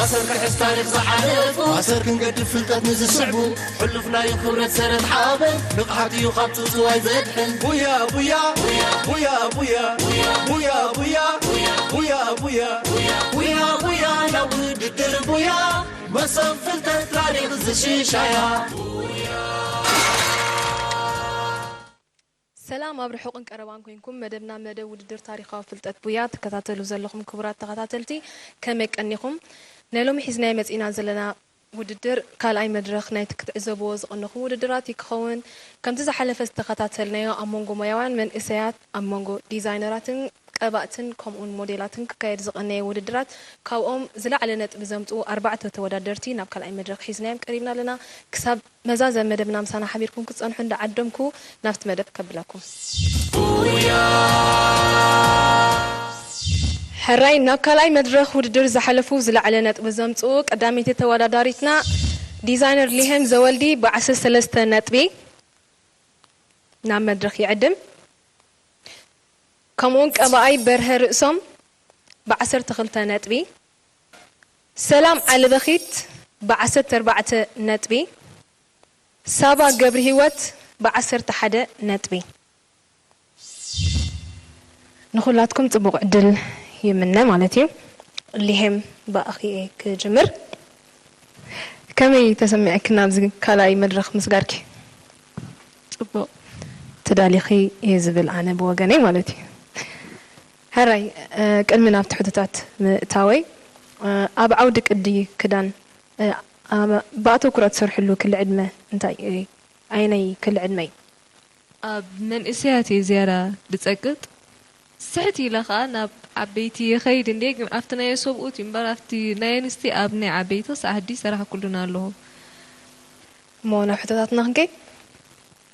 ኣሰር ክሕዝ ታሪኽ ዝሓለፉ፣ ኣሰር ክንገድፍ ፍልጠት ንዝስዕቡ፣ ሕሉፍ ናይ ክብረት ሰረት ሓበን፣ ንቕሓት እዩ ካብ ጽውጽዋይ ዘድሕን። ቡያ ቡያ ቡያ ቡያ ቡያ ቡያ ቡያ ቡያ ቡያ ቡያ ቡያ ናብ ውድድር ቡያ፣ መሶብ ፍልጠት ታሪኽ ዝሽሻያ። ሰላም ኣብ ርሑቕን ቀረባን ኮንኩም መደብና መደብ ውድድር ታሪኻዊ ፍልጠት ቡያ ትከታተሉ ዘለኹም ክቡራት ተኸታተልቲ፣ ከመይ ቀኒኹም? ናይ ሎሚ ሒዝናዮ መጺእና ዘለና ውድድር ካልኣይ መድረኽ ናይቲ ክትዕዘብዎ ዝቐነኹም ውድድራት እዩ ክኸውን። ከምቲ ዝሓለፈ ዝተኸታተልናዮ ኣብ መንጎ ሞያውያን መንእሰያት፣ ኣብ መንጎ ዲዛይነራትን ቀባእትን ከምኡውን ሞዴላትን ክካየድ ዝቐነየ ውድድራት ካብኦም ዝለዓለ ነጥቢ ዘምጽኡ ኣርባዕተ ተወዳደርቲ ናብ ካልኣይ መድረኽ ሒዝናዮም ቀሪብና ኣለና። ክሳብ መዛዘም መደብና ምሳና ሓቢርኩም ክትጸንሑ እንዳዓደምኩ ናብቲ መደብ ከብለኩም። ሕራይ ናብ ካልኣይ መድረኽ ውድድር ዝሓለፉ ዝለዓለ ነጥቢ ዘምጽኡ ቀዳመይቲ ተወዳዳሪትና ዲዛይነር ሊሄም ዘወልዲ ብዓሰርተ ሰለስተ ነጥቢ ናብ መድረኽ ይዕድም። ከምኡውን ቀባኣይ በርሀ ርእሶም ብዓሰርተ ክልተ ነጥቢ፣ ሰላም ዓሊ በኺት ብዓሰርተ ኣርባዕተ ነጥቢ፣ ሳባ ገብረ ህይወት ብዓሰርተ ሓደ ነጥቢ። ንኹላትኩም ጽቡቕ ዕድል ይምነ ማለት እዩ። ሊሄም ብኣኺ እየ ክጅምር። ከመይ ተሰሚዕኪ ናብዚ ካልኣይ መድረኽ ምስጋርኪ? ጽቡቕ። ትዳሊኺ እየ ዝብል ኣነ ብወገነይ ማለት እዩ። ሕራይ፣ እ፣ ቅድሚ ናብቲ ሕቶታት ምእታወይ፣ እ፣ ኣብ ዓውዲ ቅዲ ክዳን፣ እ፣ ኣብ፣ ብኣተኩሮ ትሰርሕሉ ክሊ ዕድመ እንታይ እዩ? ኣየናይ ክሊ ዕድመ እዩ? ኣብ መንእሰያት እየ ዝያዳ ዝጸቅጥ። ስሕት ኢለ ኸኣ ናብ ዓበይቲ ይኸይድ እንድየ፣ ግን ኣብቲ ናይ ሰብኡት እዩ እምበር ኣብቲ ናይ ኣንስቲ ኣብ ናይ ዓበይቲ ክሳዕ ሕጂ ይሰራሕኩሉን ኣለኹ። እሞ ናብ ሕቶታትና ክንከይድ?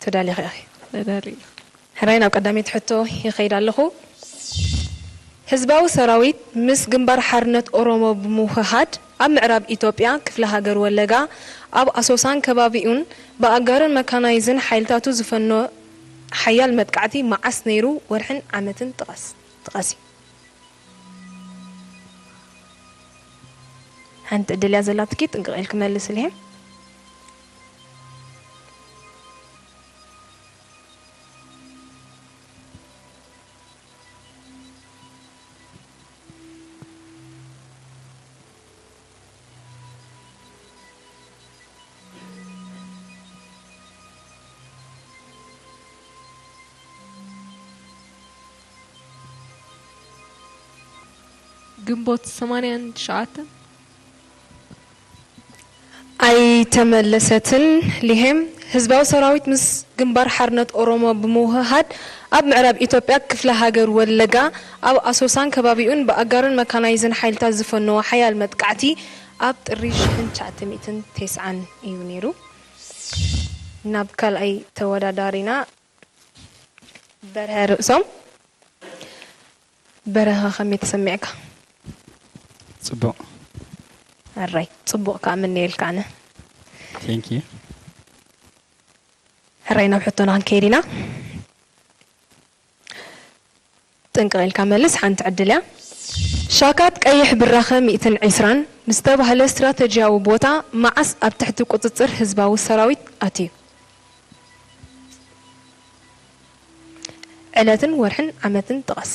ተዳሊኺ ኢኺ? ተዳልየ። ሕራይ ናብ ቀዳመይቲ ሕቶ ይኸይድ ኣለኹ። ህዝባዊ ሰራዊት ምስ ግንባር ሓርነት ኦሮሞ ብምውህሃድ ኣብ ምዕራብ ኢትዮጵያ ክፍለ ሃገር ወለጋ ኣብ ኣሶሳን ከባቢኡን ብኣጋርን መካናይዝን ሓይልታቱ ዝፈኖ ሓያል መጥቃዕቲ መዓስ ነይሩ? ወርሕን ዓመትን ጥቀስ። ጥቀሲ። ሓንቲ ዕድል እያ ዘላትኪ፣ ጥንቅቕ ኢልኪ መልስልሄ። ግንቦት ሰማንያን ትሽዓተን። ኣይተመለሰትን። ሊሄም፣ ህዝባዊ ሰራዊት ምስ ግንባር ሓርነት ኦሮሞ ብምውህሃድ ኣብ ምዕራብ ኢትዮጵያ ክፍለ ሃገር ወለጋ ኣብ ኣሶሳን ከባቢኡን ብኣጋርን መካናይዝን ሓይልታት ዝፈነዎ ሓያል መጥቃዕቲ ኣብ ጥሪ ሽሕን ትሽዓተ ሚእትን ተስዓን እዩ ነይሩ። ናብ ካልኣይ ተወዳዳሪና በርሀ ርእሶም። በረኸ ከመይ ተሰሚዕካ? ጽቡቕ። ሕራይ ጽቡቕ ከኣ ምነየልካ ኣነ። Thank you። ሕራይ ናብ ሕቶና ክንከይድ ኢና። ጥንቅቕ ኢልካ መልስ፣ ሓንቲ ዕድል እያ። ሻካት ቀይሕ ብራኸ ሚእትን ዕስራን ዝተባህለ ስትራተጂያዊ ቦታ መዓስ ኣብ ትሕቲ ቁጽጽር ህዝባዊ ሰራዊት ኣትዩ? ዕለትን ወርሕን ዓመትን ጥቐስ።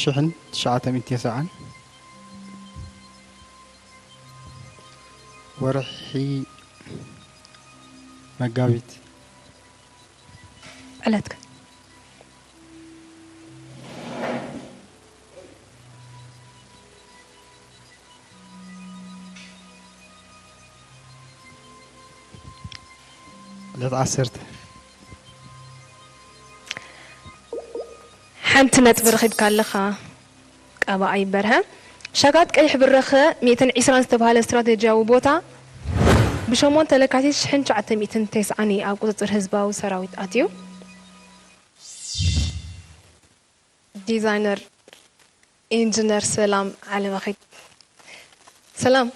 ሽሕን ትሽዓተ ሚእትን ተስዓን ወርሒ መጋቢት። ዕለትከ? ዕለት ዓሰርተ። ሓንቲ ነጥቢ ረኺብካ ኣለኻ ቀባኣይ በርሀ። ሻካት ቀይሕ ብራኸ ሚእትን ዕስራን ዝተባህለ ስትራተጂያዊ ቦታ ብሸሞንተ ለካቲት ሽሕን ትሽዓተ ሚእትን ተስዓን እዩ ኣብ ቁፅፅር ህዝባዊ ሰራዊት ኣትዩ። ዲዛይነር ኢንጅነር ሰላም ዓለበኺት። ሰላም፣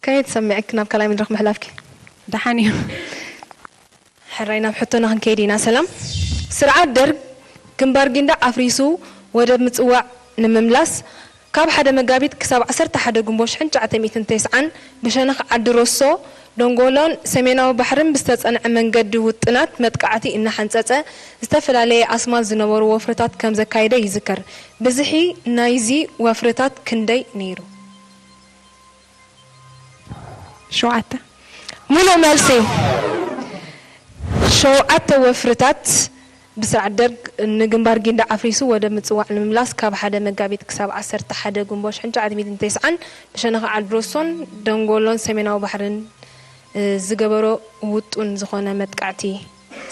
ከመይ ተሰሚዕኪ ናብ ካልኣይ መድረኽ ምሕላፍኪ? ደሓን እዩ። ሕራይ ናብ ሕቶና ክንከይድ ኢና። ሰላም፣ ስርዓት ደርግ ግንባር ጊንዳዕ ኣፍሪሱ ወደብ ምጽዋዕ ንምምላስ ካብ ሓደ መጋቢት ክሳብ ዓሰርተ ሓደ ጉንቦ ሽሕን ትሽዓተ ሚእትን ተስዓን ብሸነኽ ዓዲ ሮሶ፣ ደንጎሎን ሰሜናዊ ባሕርን ብዝተጸንዐ መንገዲ ውጥናት መጥቃዕቲ እናሓንጸጸ ዝተፈላለየ ኣስማት ዝነበሩ ወፍርታት ከም ዘካየደ ይዝከር። ብዝሒ ናይዚ ወፍርታት ክንደይ ነይሩ? ሸውዓተ። ምሉእ መልሲ። ሸውዓተ ወፍርታት ብስርዓት ደርግ ንግንባር ጊንዳዕ ኣፍሪሱ ወደብ ምጽዋዕ ንምምላስ ካብ ሓደ መጋቢት ክሳብ ዓሰርተ ሓደ ጉንቦ ሽሕን ትሽዓተ ሚእትን ተስዓን ብሸነኽ ዓዲ ሮሶን ደንጎሎን ሰሜናዊ ባሕርን ዝገበሮ ውጡን ዝኾነ መጥቃዕቲ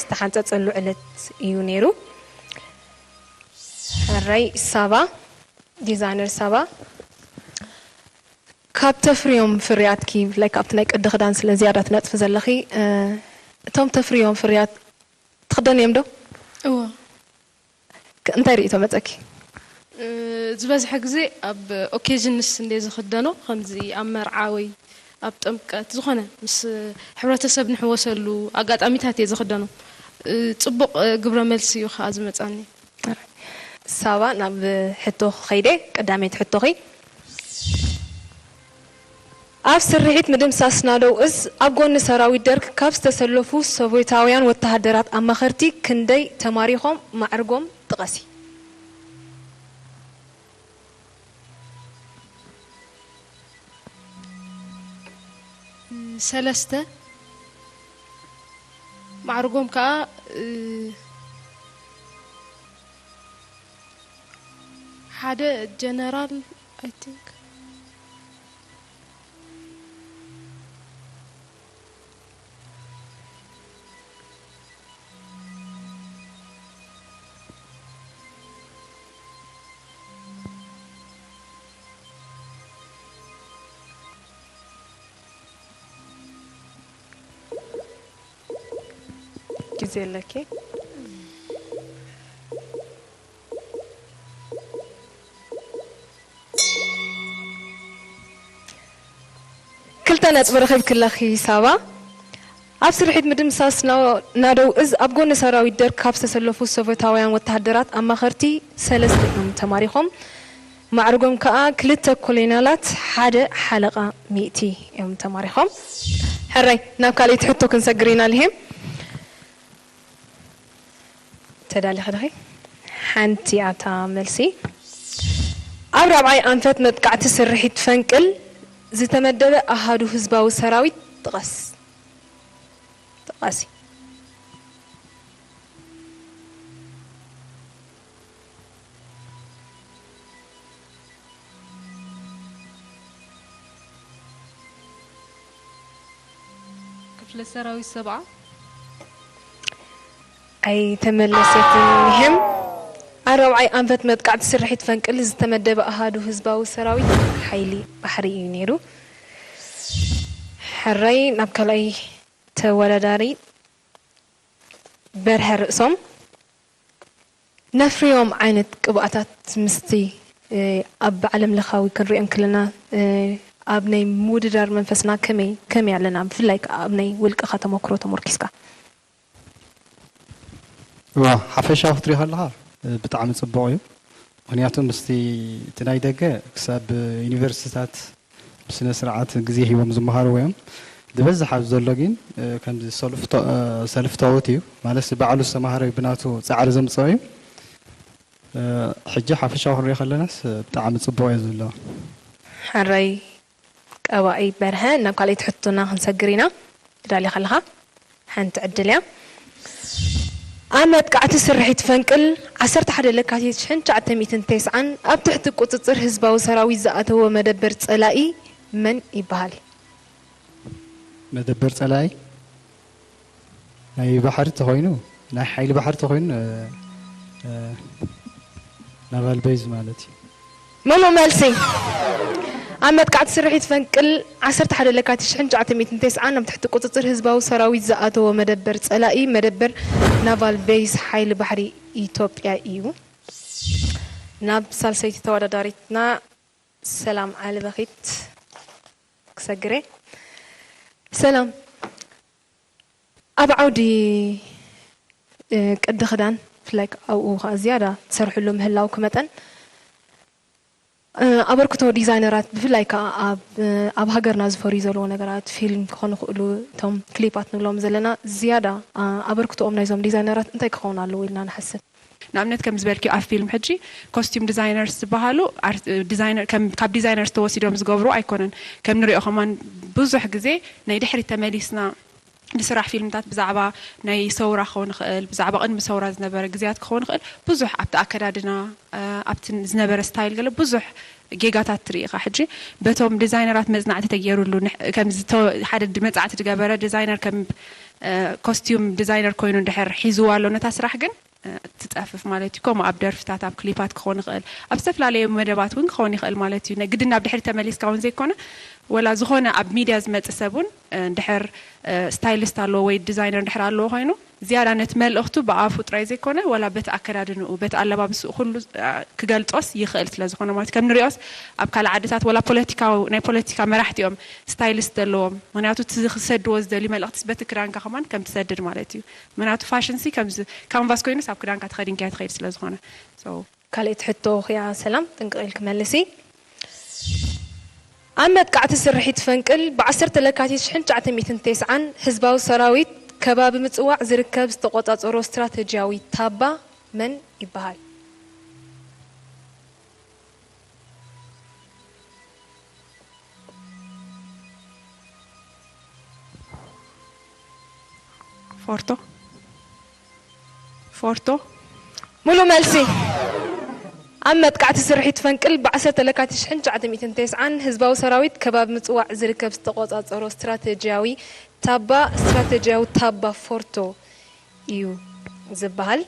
ዝተሓንጸጸሉ ዕለት እዩ ነይሩ። ሕራይ ሳባ፣ ዲዛይነር ሳባ፣ ካብ ተፍርዮም ፍርያትኪ ብፍላይ ካብቲ ናይ ቅዲ ክዳን ስለ ዝያዳ ትነጥፊ ዘለኺ፣ እቶም ተፍርዮም ፍርያት ትኽደንዮም ዶ? እወ። እንታይ ርእይቶ መጸኪ? ዝበዝሐ ግዜ ኣብ ኦኬዥንስ እንደ ዝኽደኖ፣ ከምዚ ኣብ መርዓ ወይ ኣብ ጥምቀት፣ ዝኾነ ምስ ሕብረተሰብ ንሕወሰሉ ኣጋጣሚታት እየ ዝኽደኖ። ጽቡቕ ግብረ መልሲ እዩ ከኣ ዝመጻኒ። ሳባ፣ ናብ ሕቶ ክኸይደ፣ ቀዳመይቲ ሕቶኺ። ኣብ ስርሒት ምድምሳስ ናደው እዝ ኣብ ጎኒ ሰራዊት ደርግ ካብ ዝተሰለፉ ሶቬታውያን ወተሃደራት ኣማኸርቲ ክንደይ ተማሪኾም፣ ማዕርጎም ጥቐሲ። ሰለስተ፣ ማዕርጎም ከዓ ሓደ ጀነራል፣ I think። ግዜ ኣለኪ። ክልተ ነጥቢ ረኺብኪ ኣለኺ ሳባ። ኣብ ስርሒት ምድምሳስ ና-፣ ናደው እዝ ኣብ ጎኒ ሰራዊት ደርግ ካብ ዝተሰለፉ ሶቬታውያን ወተሃደራት ኣማኸርቲ ሰለስተ እዮም ተማሪኾም። ማዕርጎም ከኣ ክልተ ኮሎኔላት፣ ሓደ ሓለቓ ሚእቲ እዮም ተማሪኾም። ሕራይ፣ ናብ ካልኣይቲ ሕቶ ክንሰግር ኢና ልሄም። ተዳሊኺ ዲኺ? ሓንቲ ኣታ መልሲ። ኣብ ራብዓይ ኣንፈት መጥቃዕቲ ስርሒት ፈንቅል ዝተመደበ ኣሃዱ ህዝባዊ ሰራዊት ጥቐስ። ጥቐሲ። ክፍለ ሰራዊት ሰብዓ። ኣይተመለሰትን። ይህም ኣብ ራብዓይ ኣንፈት መጥቃዕቲ ስርሒት ፈንቅል ዝተመደበ ኣሃዱ ህዝባዊ ሰራዊት ሓይሊ ባሕሪ እዩ ነይሩ። ሕራይ፣ ናብ ካልኣይ ተወዳዳሪ በርሀ ርእሶም። ነፍርዮም ዓይነት ቅብኣታት ምስቲ፣ እ፣ ኣብ ዓለም ለኻዊ ክንሪኦ እንክለና፣ እ፣ ኣብ ናይ ምውድዳር መንፈስና ከመይ፣ ከመይ ኣለና? ብፍላይ ከኣ ኣብ ናይ ውልቅኻ ተመክሮ ተመርኪስካ። እዋ፣ ሓፈሻዊ ክትሪኦ ከለኻ፣ እ፣ ብጣዕሚ ጽቡቕ እዩ። ምኽንያቱ ምስቲ እቲ ናይ ደገ ክሳብ ዩኒቨርሲቲታት ብስነ ስርዓት ግዜ ሂቦም ዝመሃርዎ እዮም። ዝበዝሕ ኣብዚ ዘሎ ግን፣ እ፣ ከምዚ ሰልፍ ተ-፣ እ፣ ሰልፍ ተውት እዩ። ማለት ባዕሉ ዝተማሃረ ብናቱ ጻዕሪ ዘምጽኦ እዩ። እ፣ ሕጂ ሓፈሻዊ ክንሪኦ ከለናስ ብጣዕሚ ጽቡቕ እዩ ዘሎ። ሕራይ ቀባኢ በርሀ፣ ናብ ካልኣይቲ ሕቶና ክንሰግር ኢና። ትዳሊ ከለኻ ሓንቲ ዕድል እያ። ኣብ መጥቃዕቲ ስርሒት ፈንቅል ዓሰርተ ሓደ ለካቲት ሽሕን ትሽዓተ ሚእትን ተስዓን ኣብ ትሕቲ ቁጽጽር ህዝባዊ ሰራዊት ዝኣተወ መደበር ጸላኢ መን ይበሃል? መደበር ጸላኢ ናይ ባሕሪ ተኾይኑ፣ ናይ ሓይሊ ባሕሪ ተኾይኑ፣ እ፣ እ፣ ናቫል ቤዝ ማለት እዩ። ምሉእ መልሲ። ኣብ መጥቃዕቲ ስርሒት ፈንቅል ዓሰርተ ሓደ ለካቲት ሽሕን ትሽዓተ ሚእትን ተስዓን ኣብ ትሕቲ ቁጽጽር ህዝባዊ ሰራዊት ዝኣተወ መደበር ጸላኢ መደበር ናቫል ቤዝ ሓይሊ ባሕሪ ኢትዮጵያ እዩ። ናብ ሳልሰይቲ ተወዳዳሪትና ሰላም ዓሊ በኺት ክሰግሬ። ሰላም፣ ኣብ ዓውዲ፣ እ፣ ቅዲ ክዳን ብፍላይ ኣብኡ ከዓ ዝያዳ ትሰርሕሉ ምህላውኪ መጠን፣ እ፣ ኣበርክቶ ዲዛይነራት ብፍላይ ከዓ ኣብ፣ እ፣ ኣብ ሃገርና ዝፈርዩ ዘለዉ ነገራት፣ ፊልም ክኾኑ ይኽእሉ፣ እቶም ክሊፓት ንብሎም ዘለና፣ ዝያዳ፣ እ፣ ኣበርክቶኦም ናይዞም ዲዛይነራት እንታይ ክኸውን ኣለዎ ኢልና ንሓስብ? ንኣብነት ከም ዝበልክዮ ኣብ ፊልም ሕጂ ኮስቲዩም ዲዛይነርስ ዝበሃሉ ኣር-፣ ዲዛይነር፣ ከም፣ ካብ ዲዛይነርስ ተወሲዶም ዝገብሩ ኣይኮነን። ከም ንሪኦ ከማን ብዙሕ ግዜ ናይ ድሕሪት ተመሊስና ንስራሕ ፊልምታት ብዛዕባ ናይ ሰውራ ክኸውን ይኽእል፣ ብዛዕባ ቅድሚ ሰውራ ዝነበረ ግዜያት ክኸውን ይኽእል። ብዙሕ ኣብቲ ኣከዳድና፣ እ፣ ኣብቲ ዝነበረ ስታይል ገለ ብዙሕ ጌጋታት ትርኢ ኢኻ። ሕጂ በቶም ዲዛይነራት መጽናዕቲ ተገይሩሉ፣ ንሕ-፣ ከምዚ ተ-፣ ሓደ ድ-፣ መጽናዕቲ ዝገበረ ዲዛይነር ከም፣ እ፣ ኮስቲዩም ዲዛይነር ኮይኑ እንድሕር ሒዝዋ ኣሎ ነታ ስራሕ ግን፣ እ፣ ትጸፍፍ ማለት እዩ። ከምኡ ኣብ ደርፍታት፣ ኣብ ክሊፓት ክኸውን ይኽእል፣ ኣብ ዝተፈላለዩ መደባት እውን ክኸውን ይኽእል ማለት እዩ። ናይ ግድን ናብ ድሕሪት ተመሊስካ እውን ዘይኮነ፣ ወላ ዝኾነ ኣብ ሚድያ ዝመጽእ ሰብ እውን፣ እ፣ እንድሕር፣ እ፣ ስታይሊስት ኣለዎ ወይ ዲዛይነር እንድሕር ኣለዎ ኮይኑ፣ ዝያዳ ነቲ መልእኽቱ ብኣፉ ጥራይ ዘይኮነ፣ ወላ በቲ ኣከዳድንኡ፣ በቲ ኣለባብስኡ ኩሉ፣ እ፣ ክገልጾስ ይኽእል ስለ ዝኾነ ማለት እዩ። ከም ንሪኦስ ኣብ ካልእ ዓድታት ወላ ፖለቲካዊ፣ ናይ ፖለቲካ መራሕቲ እዮም ስታይሊስት ዘለዎም። ምኽንያቱ እቲ ክሰድዎ ዝደልዩ መልእኽትስ በቲ ክዳንካ ከማን ከም ትሰድድ ማለት እዩ። ምኽንያቱ ፋሽን ሲ ከምዚ ካንቫስ ኮይኑስ ኣብ ክዳንካ ተኸዲንካ ትኸይድ ስለ ዝኾነ። So፣ ካልኣይቲ ሕቶ ኺያ ሰላም ጥንቅቕ ኢልኪ መልሲ። ኣብ መጥቃዕቲ ስርሒት ፈንቅል ብ ዓሰርተ ለካቲት ሽሕን ትሽዓተ ሚእትን ተስዓን ህዝባዊ ሰራዊት ከባቢ ምጽዋዕ ዝርከብ ዝተቖጻጸሮ ስትራተጂያዊ ታባ መን ይበሃል? ፎርቶ። ፎርቶ። ሙሉ መልሲ። ኣብ መጥቃዕቲ ስርሒት ፈንቅል ብ ዓሰርተ ለካቲት ሽሕን ትሽዓተ ሚእትን ተስዓን ህዝባዊ ሰራዊት ከባቢ ምጽዋዕ ዝርከብ ዝተቖጻጸሮ ስትራተጂያዊ ታባ፣ ስትራተጂያዊ ታባ ፎርቶ እዩ ዝበሃል።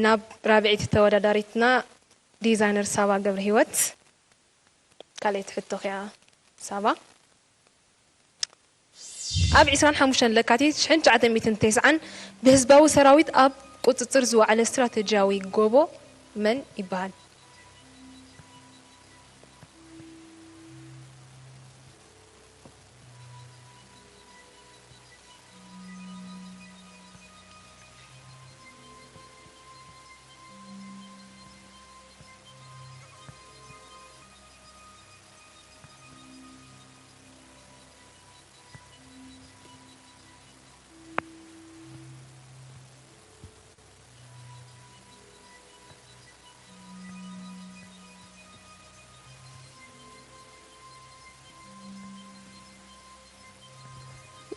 ናብ ራብዐይቲ ተወዳዳሪትና ዲዛይነር ሳባ ገብረሂወት። ካልኣይቲ ሕቶ ኺያ ሳባ። ኣብ ዕስራን ሓሙሽተን ለካቲት ሽሕን ትሽዓተ ሚእትን ተስዓን ብህዝባዊ ሰራዊት ኣብ ቁጽጽር ዝወዓለ ስትራተጂያዊ ጎቦ መን ይበሃል?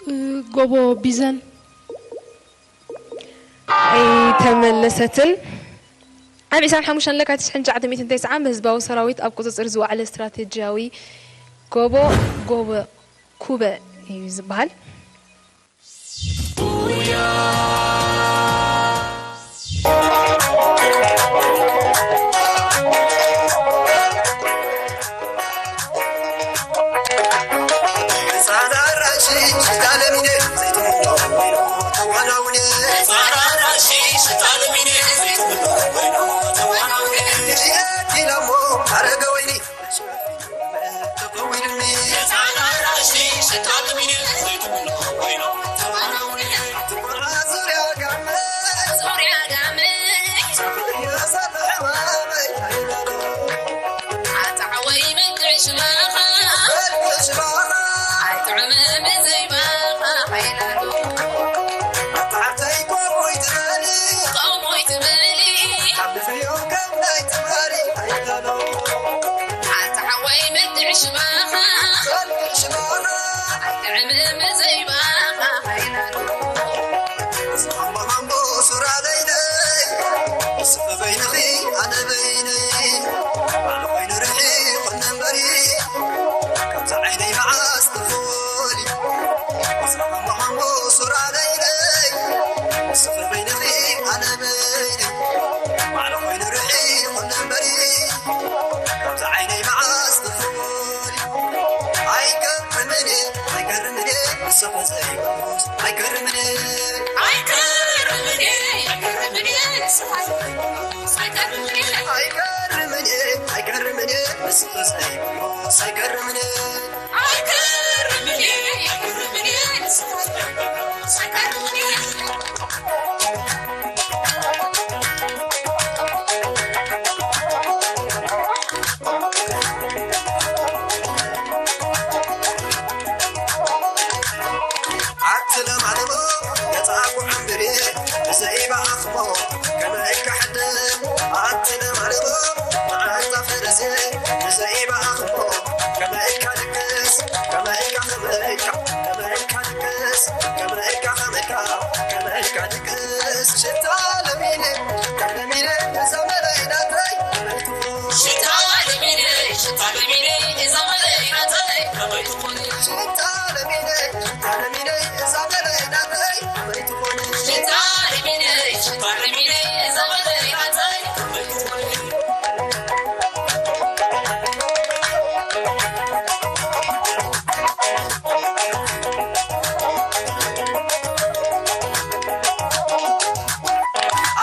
እ፣ ጎቦ ቢዘን። ኣይተመለሰትን። ኣብ ዕስራን ሓሙሽተን ለካቲት ሽሕን ትሽዓተ ሚእትን ተስዓን ብህዝባዊ ሰራዊት ኣብ ቁጽጽር ዝወዓለ ስትራተጂያዊ ጎቦ፣ ጎቦ ኩበ እዩ ዝበሃል።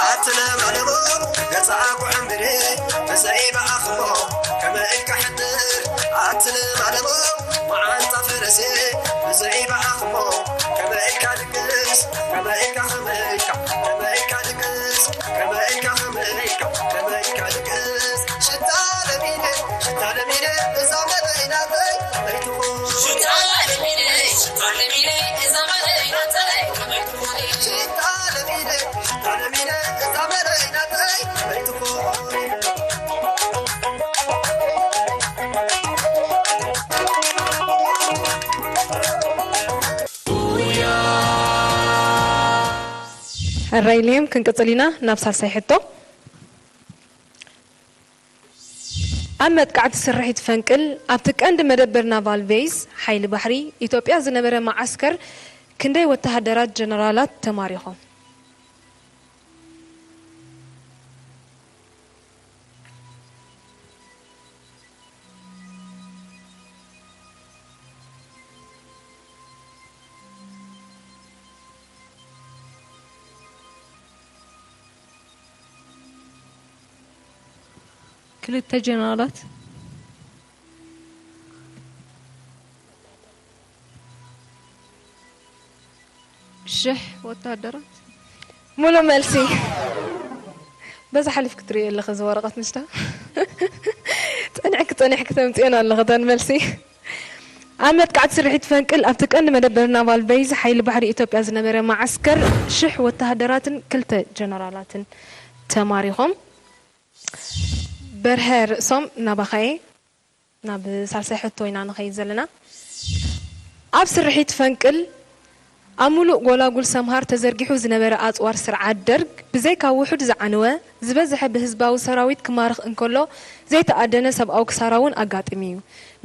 ኣትለማለሞ ገዛ ኣጉዕምብሬ ብዘይ በኣኽሞ ከመይ ኢልካ ሕድር? ኣትለማለሞ መዓንጣ ፈረሴ ብዘይ በኣኽሞ ከመይ ኢልካ ድግስ? ከመይ ኢልካ፣ ከመይ ኢልካ፣ ከመይ ኢልካ ድግስ? ከመይ ኢልካ፣ ከመይ ኢልካ፣ ከመይ ኢልካ ድግስ? ሽታ ለሚነ፣ ሽታ ለሚነ፣ እዛ መለይ ናተይ ከመይ ትኾን? ሽታ ለሚነ፣ ሽታ ለሚነ፣ እዛ መለይ ናተይ ከመይ ትኾን? ሽታ ለሚነ፣ ሽታ ለሚነ፣ እዛ መለይ ናተይ ከመይ ትኾን? ሕራይ ሌም ክንቅጽል ኢና ናብ ሳልሳይ ሕቶ። ኣብ መጥቃዕቲ ስርሒት ፈንቅል ኣብቲ ቀንዲ መደበር ናቫል ቤዝ ሓይሊ ባሕሪ ኢትዮጵያ ዝነበረ መዓስከር ክንደይ ወተሃደራት ጀነራላት ተማሪኾም? ክልተ ጀነራላት። ሽሕ ወታደራት። ሙሉ መልሲ። በዛ ሓሊፍ ክትሪኦ ኣለኺ እዚ ወረቐት ንስታ። ጸኒሕኪ፣ ጸኒሕኪ ተምጽኤን ኣለኺ እተን መልሲ። ኣብ መጥቃዕቲ ስርሒት ፈንቅል ኣብቲ ቀንዲ መደበር ናቫል ቤዝ ሓይሊ ባሕሪ ኢትዮጵያ ዝነበረ መዓስከር ሽሕ ወተሃደራትን ክልተ ጀነራላትን ተማሪኾም። በርሀ ርእሶም ናባኻየ። ናብ ሳልሳይ ሕቶ ኢና ንኸይድ ዘለና። ኣብ ስርሒት ፈንቅል ኣብ ሙሉእ ጎላጉል ሰምሃር ተዘርጊሑ ዝነበረ ኣጽዋር ስርዓት ደርግ ብዘይካ ውሑድ ዝዓነወ፣ ዝበዝሐ ብህዝባዊ ሰራዊት ክማርኽ እንከሎ ዘይተኣደነ ሰብኣዊ ክሳራ እውን ኣጋጢሙ እዩ።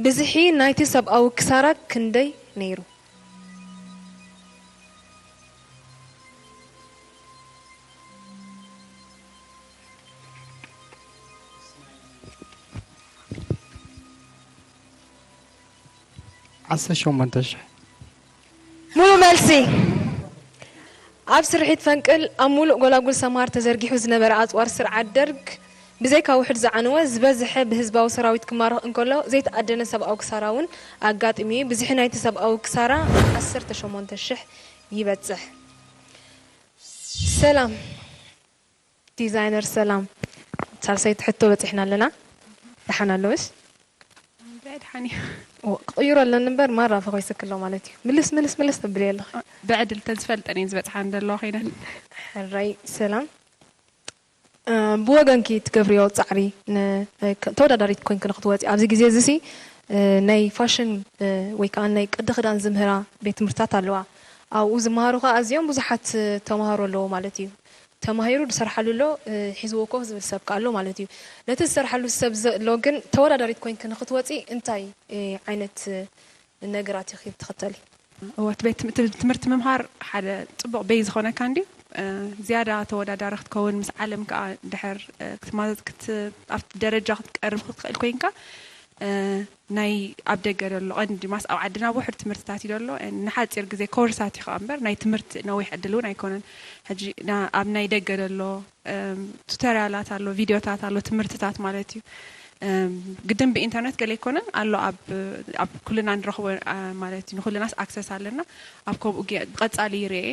ብዝሒ ናይቲ ሰብኣዊ ክሳራ ክንደይ ነይሩ? ዓሰርተ ሸሞንተ ሽሕ። ሙሉ መልሲ። ኣብ ስርሒት ፈንቅል ኣብ ሙሉእ ጎላጉል ሰምሃር ተዘርጊሑ ዝነበረ ኣጽዋር ስርዓት ደርግ ብዘይካ ውሑድ ዝዓነወ ዝበዝሐ ብህዝባዊ ሰራዊት ክማረኽ እንከሎ ዘይተኣደነ ሰብኣዊ ክሳራ እውን ኣጋጢሙ እዩ። ብዝሒ ናይቲ ሰብኣዊ ክሳራ ዓሰርተ ሸሞንተ ሽሕ ይበጽሕ። ሰላም። ዲዛይነር ሰላም፣ ሳልሰይቲ ሕቶ በጺሕና ኣለና። ደሓን ኣለውሽ? ብዕድ ሓኒ ክቕይሮ ኣለኒ እምበር ማራ ፈኾይስክ ኣሎ ማለት እዩ። ምልስ ምልስ ምልስ ተብልየ ኣለኺ። ብዕድል ተዝፈልጠን እየን ዝበፅሓን ዘለዋ ኮይነን። ሕራይ ሰላም። ብወገንኪ ትገብርዮ ፃዕሪ ተወዳዳሪት ኮይንኪ ንክትወፂ ኣብዚ ግዜ እዚ ሲ ናይ ፋሽን ወይ ከዓ ናይ ቅዲ ክዳን ዝምህራ ቤት ትምህርትታት ኣለዋ። ኣብኡ ዝመሃሩ ከዓ ኣዝዮም ብዙሓት ተምሃሮ ኣለዎ ማለት እዩ። ተማሂሩ ዝሰርሓሉ ኣሎ ሒዝዎ ኮፍ ዝብል ሰብ ከ ኣሎ ማለት እዩ። ነቲ ዝሰርሓሉ ሰብ ዘሎ ግን ተወዳዳሪት ኮይንኪ ንክትወፂ እንታይ ዓይነት ነገራት ኢኺ ትኽተሊ? እወ እቲ ቤት ትምህርቲ ትምህርቲ ምምሃር ሓደ ፅቡቕ ቤይ ዝኾነካ እንድዩ። ዝያዳ ተወዳዳሪ ክትከውን ምስ ዓለም ከዓ ድሕር ክትማዘዝ ኣብቲ ደረጃ ክትቀርብ ክትኽእል ኮይንካ ናይ ኣብ ደገ ደሎ ቀንዲ ማስ ኣብ ዓድና ውሕድ ትምህርትታት እዩ ደሎ ንሓፂር ግዜ ኮርሳት እዩ ከዓ እምበር ናይ ትምህርቲ ነዊሕ ዕድል እውን ኣይኮነን ሕጂ ኣብ ናይ ደገ ደሎ ቱቶሪያላት ኣሎ ቪዲዮታት ኣሎ ትምህርትታት ማለት እዩ ግድን ብኢንተርነት ገለ ኣይኮነን ኣሎ ኣብ ኩልና ንረኽቦ ማለት እዩ ንኩልናስ ኣክሰስ ኣለና ኣብ ከምኡ ብቐፃሊ ይርኤ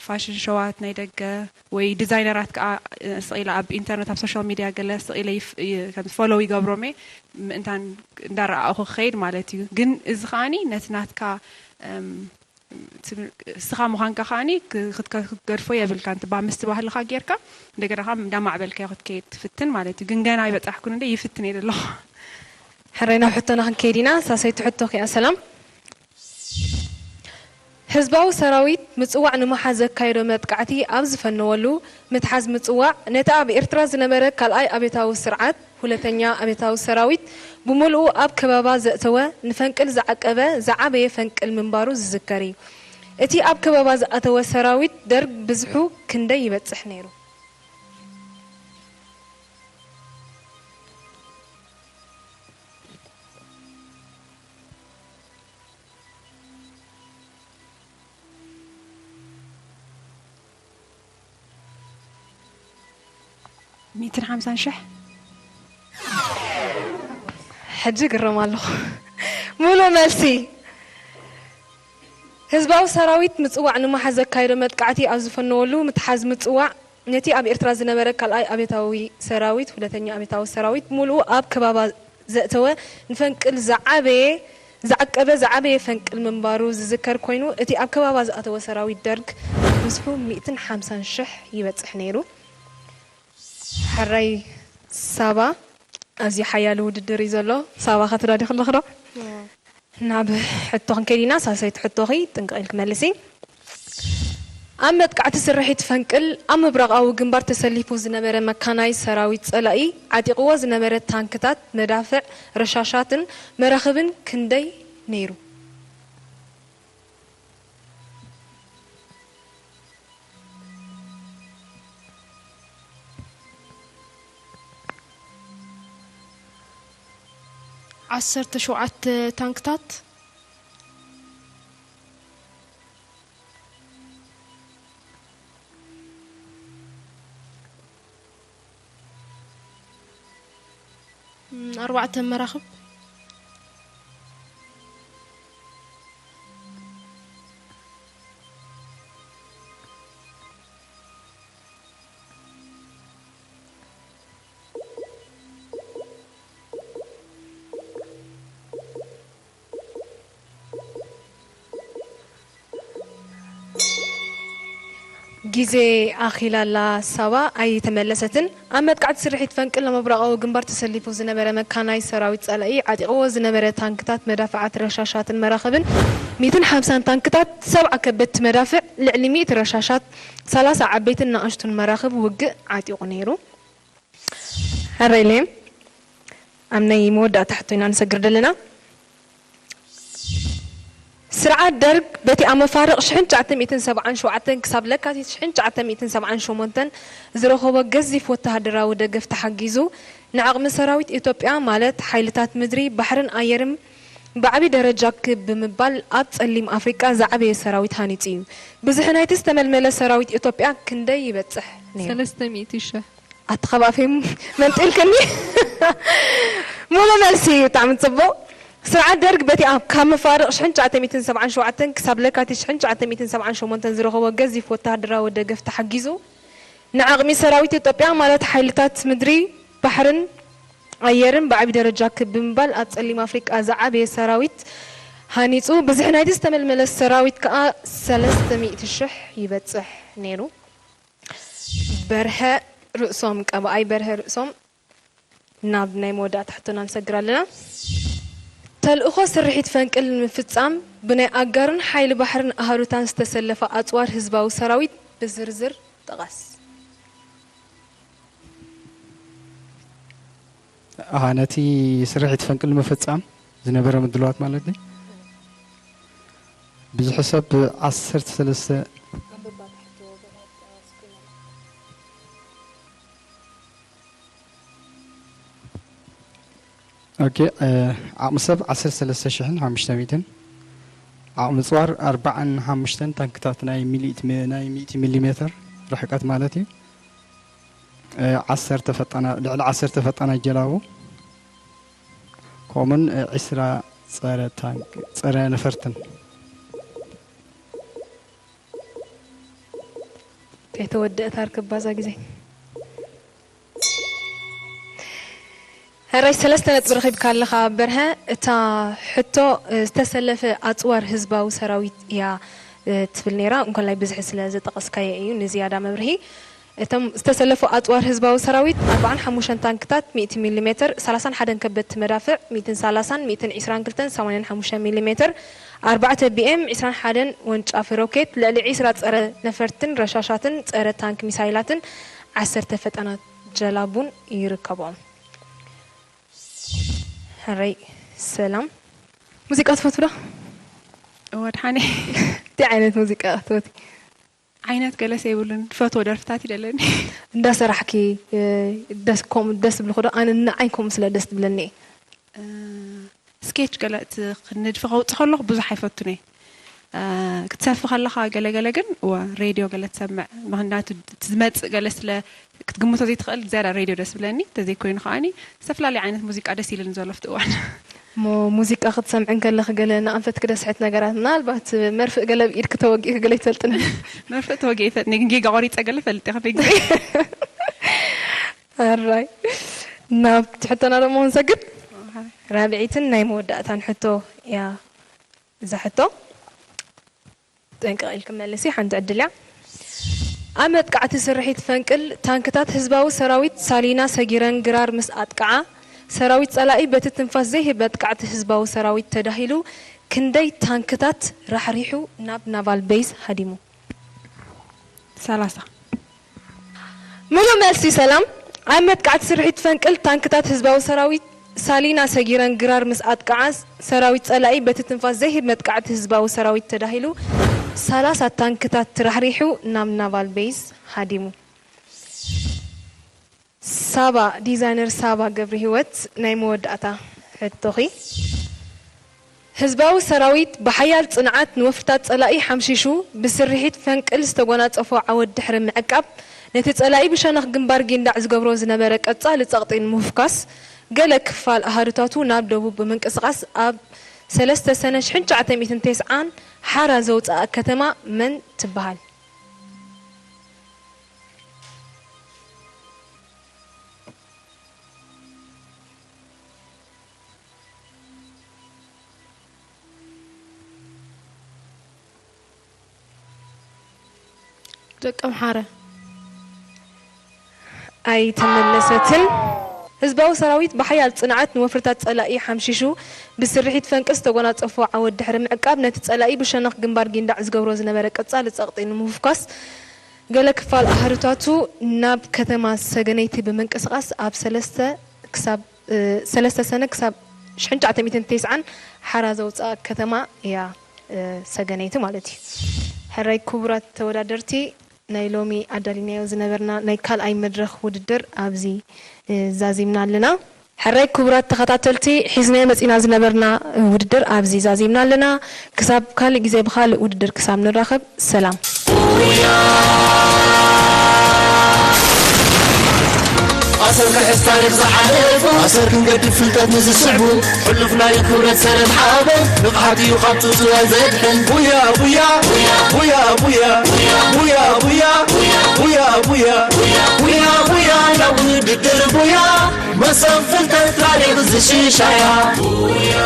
ፋሽን ሸዋት ናይ ደገ ወይ ዲዛይነራት ከዓ ስቕ ኢለ ኣብ ኢንተርነት ኣብ ሶሻል ሚድያ ገለ ስቕ ኢለ ፎሎው ይገብሮም እየ ምእንታን እንዳረኣእኹ ክኸይድ ማለት እዩ ግን እዚ ከዓኒ ነቲ ናትካ እስኻ ምዃንካ ከዓኒ ክትገድፎ የብልካን ትባ ምስቲ ባህልኻ ጌርካ እንደገና ከዓ እንዳማዕበልካዮ ክትከይድ ትፍትን ማለት እዩ ግን ገና ኣይበፃሕኩን እንደ ይፍትን እየ ዘለኹ ሕራይ ናብ ሕቶና ክንከይድ ኢና ሳሰይቲ ሕቶ ኪኣ ሰላም ህዝባዊ ሰራዊት ምጽዋዕ ንምሓዝ ዘካየዶ መጥቃዕቲ ኣብ ዝፈነወሉ፣ ምትሓዝ ምጽዋዕ ነቲ ኣብ ኤርትራ ዝነበረ ካልኣይ ኣብዮታዊ ስርዓት፣ ሁለተኛ ኣብዮታዊ ሰራዊት፣ ብምሉኡ ኣብ ከበባ ዘእተወ፣ ንፈንቅል ዝዓቀበ ዝዓበየ ፈንቅል ምንባሩ ዝዝከር እዩ። እቲ ኣብ ከበባ ዝኣተወ ሰራዊት ደርግ ብዝሑ ክንደይ ይበጽሕ ነይሩ? ሚእትን ሓምሳን ሽሕ። ሕጂ ግርም ኣለኹ። ሙሉእ መልሲ። ህዝባዊ ሰራዊት ምጽዋዕ ንምሓዝ ዘካየዶ መጥቃዕቲ ኣብ ዝፈነወሉ፣ ምትሓዝ ምጽዋዕ ነቲ ኣብ ኤርትራ ዝነበረ ካልኣይ ኣብዮታዊ ሰራዊት፣ ሁለተኛ ኣብዮታዊ ሰራዊት፣ ሙሉኡ ኣብ ከባባ ዘእተወ፣ ንፈንቅል ዝዓበየ፣ ዝዓቀበ ዝዓበየ ፈንቅል ምንባሩ ዝዝከር ኮይኑ፣ እቲ ኣብ ከባባ ዝኣተወ ሰራዊት ደርግ ብዝሑ ሚእትን ሓምሳን ሽሕ ይበጽሕ ነይሩ። ሕራይ ሳባ፣ ኣዝዩ ሓያል ውድድር እዩ ዘሎ። ሳባ፣ ከተዳዲ ከለኺ ዶ? እዎ። ናብ ሕቶ ክንከይድ ኢና። ሳልሰይቲ ሕቶኺ ጥንቅቕ ኢልኪ መልሲ። ኣብ መጥቃዕቲ ስርሒት ፈንቅል ኣብ ምብራቓዊ ግንባር ተሰሊፉ ዝነበረ መካናይ ሰራዊት ጸላኢ ዓጢቕዎ ዝነበረ ታንክታት፣ መዳፍዕ፣ ረሻሻትን መራኽብን ክንደይ ነይሩ? ዓሰርተ ሸውዓተ ታንክታት። ም፣ ኣርባዕተ መራኽብ። ግዜ ኣኺላ ኣላ ሳባ፣ ኣይተመለሰትን። ኣብ መጥቃዕቲ ስርሒት ፈንቅል ኣብ ምብራቓዊ ግንባር ተሰሊፉ ዝነበረ መካናይ ሰራዊት ጸላኢ ዓጢቕዎ ዝነበረ ታንክታት፣ መዳፍዓት፣ ረሻሻትን መራኽብን፣ ሚእትን ሓምሳን ታንክታት፣ ሰብዓ ከበድቲ መዳፍዕ፣ ልዕሊ ሚእቲ ረሻሻት፣ ሰላሳ ዓበይትን ንኣሽቱን መራኽብ ውግእ ዓጢቑ ነይሩ። ሕራይ ሌም፣ ኣብ ናይ መወዳእታ ሕቶ ኢና ንሰግር ዘለና። ስርዓት ደርግ በቲ ኣብ መፋርቕ ሽሕን ትሽዓተ ሚእትን ሰብዓን ሸውዓተን ክሳብ ለካቲት ሽሕን ትሽዓተ ሚእትን ሰብዓን ሸሞንተን ዝረኸቦ ገዚፍ ወተሃደራዊ ደገፍ ተሓጊዙ፣ ንዓቕሚ ሰራዊት ኢትዮጵያ፣ ማለት ሓይልታት ምድሪ፣ ባሕርን ኣየርን ብዓቢ ደረጃ ክብ ብምባል ኣብ ጸሊም ኣፍሪቃ ዝዓበየ ሰራዊት ሃኒጹ እዩ። ብዝሒ ናይቲ ዝተመልመለ ሰራዊት ኢትዮጵያ ክንደይ ይበጽሕ ነይሩ? ሰለስተ ሚእቲ ሽሕ። ኣቲ ካብ ኣፈይ መንጢልክኒ። ሙሉ መልሲ እዩ፣ ብጣዕሚ ጽቡቕ። ስርዓት ደርግ በቲ ኣብ ካብ መፋርቕ ሽሕን ትሽዓተ ሚእትን ሰብዓን ሸውዓተን ክሳብ ለካቲት ሽሕን ትሽዓተ ሚእትን ሰብዓን ሸሞንተን ዝረኸቦ ገዚፍ ወተሃደራዊ ደገፍ ተሓጊዙ፣ ንዓቕሚ ሰራዊት ኢትዮጵያ፣ ማለት ሓይልታት ምድሪ፣ ባሕርን ኣየርን ብዓቢ ደረጃ ክብ ብምባል ኣብ ጸሊም ኣፍሪቃ ዝዓበየ ሰራዊት ሃኒጹ። ብዝሒ ናይቲ ዝተመልመለ ሰራዊት ከኣ ሰለስተ ሚእቲ ሽሕ ይበጽሕ ነይሩ። በርሀ ርእሶም፣ ቀባኣይ በርሀ ርእሶም፣ ናብ ናይ መወዳእታ ሕቶና ንሰግር ኣለና። ተልእኾ ስርሒት ፈንቅል ንምፍጻም ብናይ ኣጋርን ሓይሊ ባሕርን ኣሃዱታን ዝተሰለፈ ኣጽዋር ህዝባዊ ሰራዊት ብዝርዝር ጥቐስ። ኣሃ፣ ነቲ ስርሒት ፈንቅል ንምፍጻም ዝነበረ ምድላዋት ማለት ድዩ? ብዙሕ ሰብ ዓሰርተ ሰለስተ። ኦኬ፣ እ፣ ዓቕሚ ሰብ ዓሰርተ ሰለስተ ሽሕን ሓሙሽተ ሚእትን፣ ዓቕሚ ጽዋር ኣርባዓን ሓሙሽተን ታንክታት ናይ ሚሊት ሚ-፣ ናይ ሚእቲ ሚሊ ሜተር ርሕቀት ማለት እዩ። እ፣ ዓሰርተ ፈጣና-፣ ልዕሊ ዓሰርተ ፈጣናት ጀላቡ፣ ከምኡውን፣ እ፣ ዕስራ ጸረ ታንክ፣ ጸረ ነፈርትን። ከይተወደአት ኣርክባ እዛ ግዜ። ሕራይ ሰለስተ ነጥቢ ረኺብካ ኣለኻ በርሀ። እታ ሕቶ፣ እ፣ ዝተሰለፈ ኣጽዋር ህዝባዊ ሰራዊት እያ፣ እ፣ ትብል ነይራ። እንኮላይ ብዝሒ ስለ ዝጠቐስካዮ እዩ ንዝያዳ መብርሂ። እቶም ዝተሰለፉ ኣጽዋር ህዝባዊ ሰራዊት ኣርብዓን ሓሙሽተን ታንክታት ሚእቲ ሚሊ ሜተር፣ ሰላሳን ሓደን ከበድቲ መዳፍዕ ሚእትን ሰላሳን፣ ሚእትን ዕስራን ክልተን፣ ሰማንያን ሓሙሽተን ሚሊ ሜተር፣ ኣርባዕተ ቢ ኤም ዕስራን ሓደን ወንጫፊ ሮኬት፣ ልዕሊ ዕስራ ጸረ ነፈርትን ረሻሻትን ጸረ ታንክ ሚሳይላትን፣ ዓሰርተ ፈጣናት ጀላቡን ይርከቦም። ሕረይ ሰላም። ሙዚቃ ትፈትው ዶ? ወድሓኔ እንታይ ዓይነት ሙዚቃ ትፈትው? ዓይነት ገለሰ የብሉን። ዝፈትዎ ደርፍታት ይደለኒ። እንዳሰራሕኪ ደስ ከም ደስ ዝብልኩ ዶ? ኣነ ንዓይ ከምኡ ስለ ደስ ትብለኒ እየ። ስኬች ገለ እቲ ንድፊ ከውፅእ ከለኹ ብዙሕ ኣይፈቱን እየ። ክትሰፊ ከለኻ ገለገለ ግን እወ ሬድዮ ገለ ትሰምዕ። ምክንያቱ እቲ ዝመፅእ ገለ ስለ ክትግምቶ ዘይትኽእል፣ ዝያዳ ሬድዮ ደስ ብለኒ። እንተዘይኮይኑ ከዓኒ ዝተፈላለዩ ዓይነት ሙዚቃ ደስ ኢሉኒ ዘሎ ኣብቲ እዋን። እሞ ሙዚቃ ክትሰምዒ እንከለኺ ገለ ንኣንፈትኪ ደስሕት ነገራት፣ ምናልባት መርፍእ ገለ ብኢድኪ ተወጊእኪ ገለ ይትፈልጥኒ? መርፍእ ተወጊአ ይፈጥኒ ግን ጌጋ ቆሪፀ ገለ ፈልጥ ይኽእል ግዜ። ኣራይ ናብ ትሕቶና ደሞ ክንሰግድ። ራብዒትን ናይ መወዳእታን ሕቶ እያ እዛ ሕቶ። ጠንቀቕ ኢልኪ መልሲ፣ ሓንቲ ዕድል እያ። ኣብ መጥቃዕቲ ስርሒት ፈንቅል ታንክታት ህዝባዊ ሰራዊት ሳሊና ሰጊረን ግራር ምስ ኣጥቅዓ፣ ሰራዊት ጸላኢ በቲ ትንፋስ ዘይህብ መጥቃዕቲ ህዝባዊ ሰራዊት ተዳሂሉ ክንደይ ታንክታት ራሕሪሑ ናብ ናቫል ቤዝ ሃዲሙ? ሰላሳ። ምሉእ መልሲ ሰላም። ኣብ መጥቃዕቲ ስርሒት ፈንቅል ታንክታት ህዝባዊ ሰራዊት ሳሊና ሰጊረን ግራር ምስ ኣጥቅዓ፣ ሰራዊት ጸላኢ በቲ ትንፋስ ዘይህብ መጥቃዕቲ ህዝባዊ ሰራዊት ተዳሂሉ ሰላሳ ታንክታት ተራሕሪሑ ናብ ናቫል ቤዝ ሃዲሙ። ሳባ፣ ዲዛይነር ሳባ ገብረሂወት፣ ናይ መወዳእታ ሕቶኺ። ህዝባዊ ሰራዊት ብሓያል ጽንዓት ንወፍርታት ጸላኢ ሓምሺሹ ብስርሒት ፈንቅል ዝተጎናጸፎ ዓወት ድሕሪ ምዕቃብ፣ ነቲ ጸላኢ ብሸነኽ ግንባር ጊንዳዕ ዝገብሮ ዝነበረ ቀጻሊ ጸቕጢ ንምፍኳስ፣ ገለ ክፋል ኣሃዱታቱ ናብ ደቡብ ብምንቅስቓስ ኣብ ሰለስተ ሰነ ሽሕን ትሽዓተ ሚእትን ተስዓን ሓራ ዘውጽኣ ከተማ መን ትበሃል? ደቀምሓረ። ኣይተመለሰትን። ህዝባዊ ሰራዊት ብሓያል ጽንዓት ንወፍርታት ጸላኢ ሓምሺሹ ብስርሒት ፈንቅል ዝተጎናጸፎ ዓወት ድሕሪ ምዕቃብ፣ ነቲ ጸላኢ ብሸነኽ ግንባር ጊንዳዕ ዝገብሮ ዝነበረ ቀጻሊ ጸቕጢ ንምፍኳስ፣ ገለ ክፋል ኣሃዱታቱ ናብ ከተማ ሰገነይቲ ብምንቅስቓስ ኣብ ሰለስተ ክሳብ ሰለስተ ሰነ ክሳብ ሽሕን ትሽዓተ ሚእትን ተስዓን ሓራ ዘውፅኣ ከተማ እያ ሰገነይቲ ማለት እዩ። ሕራይ ክቡራት ተወዳደርቲ፣ ናይ ሎሚ ኣዳሊናዮ ዝነበርና ናይ ካልኣይ መድረኽ ውድድር ኣብዚ ዛዚምና ኣለና። ሕራይ ክቡራት ተኸታተልቲ፣ ሒዝናዮ መፂና ዝነበርና ውድድር ኣብዚ ዛዚምና ኣለና። ክሳብ ካልእ ግዜ ብኻልእ ውድድር ክሳብ ንራኸብ ሰላም። ኣሰር ክሕዝ ታሪኽ ዝሓለፎ ኣሰር ክንገድፍ ፍልጠት ንዝስዕቡ ሕሉፍ ናይ ክብረት ሰነድ ሓበን ንቕሓት እዩ ካብ ጽጽዋይ ዘድሕን ቡያ ቡያ ቡያ ቡያ ቡያ ቡያ ቡያ ቡያ ቡያ ቡያ ናብ ውድድር ቡያ መሰብ ፍልጠት ታሪኽ ዝሽሻያ ቡያ